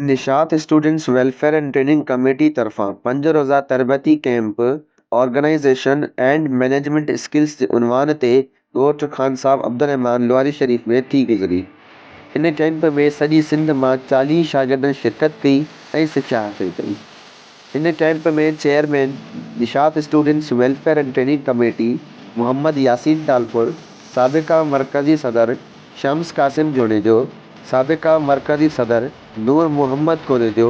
Nishat students welfare and training committee طرفان پنج روزه تربيتي camp organisation and management skills جي عنوان تي ڳوٺ خانصاحب عبدالرحمان لواري شريف ۾ ٿي گذري. ان ڪئمپ ۾ سڄي سنڌ مان 40 شاگردن شرڪت ڪئي ۽ سکيا حاصل ڪئي. ان camp ۾ chairman Nishat students welfare and training committee Muhammad Yasin Talpur, سابقه مرڪزي صدر شمس قاسم جوڻيجو، سابقه مرڪزي صدر نور محمد ڪوريجو،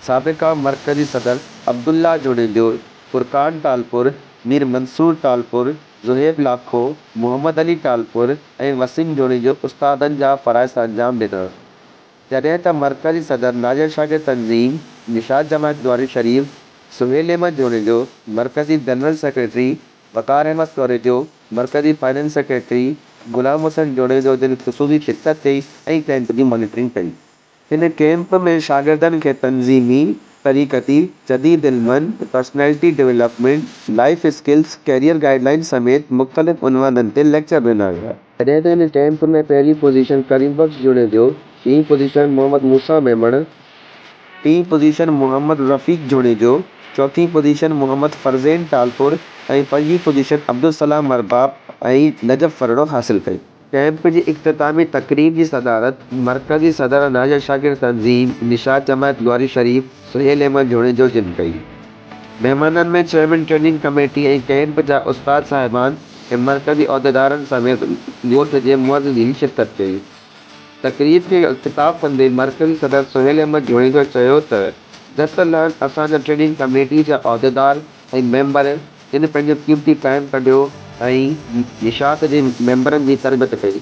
سابقه مرڪزي صدر عبدالله جوڻيجو، فرقان ٽالپر، مير منصور ٽالپر، زوهيب لاکو، محمد علي ٽالپر ۽ وسيم جوڻيجو استادن جا فرائض سرانجام ڏنا. جڏهن ته مرڪزي صدر ناظر شاگرد تنظيم نشاط جماعت لواري شريف سهيل احمد جوڻيجو، مرڪزي جنرل سيڪريٽري وقار احمد ڪوريجو، مرڪزي فائنانس سيڪريٽري غلام حسين جوڻيجو جن خصوصي شرڪت ڪئي ۽ ڪئمپ جي مانيٽرنگ ڪئي. هن ڪئمپ ۾ شاگردن کي تنظيمي، طريقتي، جديد علمن، personality development, life skills, career guideline سميت مختلف عنوانن تي ليڪچر ڏنا ويا. جڏهن ته هن ڪئمپ ۾ پهرين پوزيشن ڪريم بخش جوڻيجو، ٻي پوزيشن محمد موسيٰ ميمڻ، ٽين پوزيشن محمد رفيق جوڻيجو، چوٿين پوزيشن محمد فرزين ٽالپر ۽ پنجين پوزيشن عبدالسلام ارباب ۽ نجف ڦرڙو حاصل ڪئي. ڪئمپ جي اختتامي تقريب جي صدارت مرڪزي صدر ناظر شاگرد تنظيم نشاط جماعت لواري شريف سهيل احمد جوڻيجو جن ڪئي. مهمانن ۾ چيئرمين ٽريننگ ڪميٽي ۽ ڪئمپ جا استاد صاحبان ۽ مرڪزي عهديدارن سميت ڳوٺ جي معززين شرڪت ڪئي. تقريب کي خطاب ڪندي مرڪزي صدر سهيل احمد جوڻيجو چيو ته جت لهن اسان جا ٽريننگ ڪميٽي جا عهديدار ۽ ميمبر جن پنهنجو قيمتي ٽائيم ڪڍيو ۽ نشاط جي ميمبرن جي تربيت ڪئي.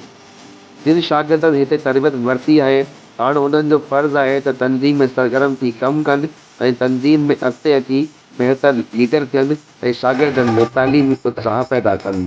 جن شاگردن هتي تربيت ورتي آهي هاڻ انهن جو فرض آهي ته تنظيم ۾ سرگرم ٿي ڪم ڪن ۽ تنظيم ۾ اڳتي اچي بهتر ليڊر ٿين ۽ شاگردن ۾ تعليمي اتساهه پيدا ڪن.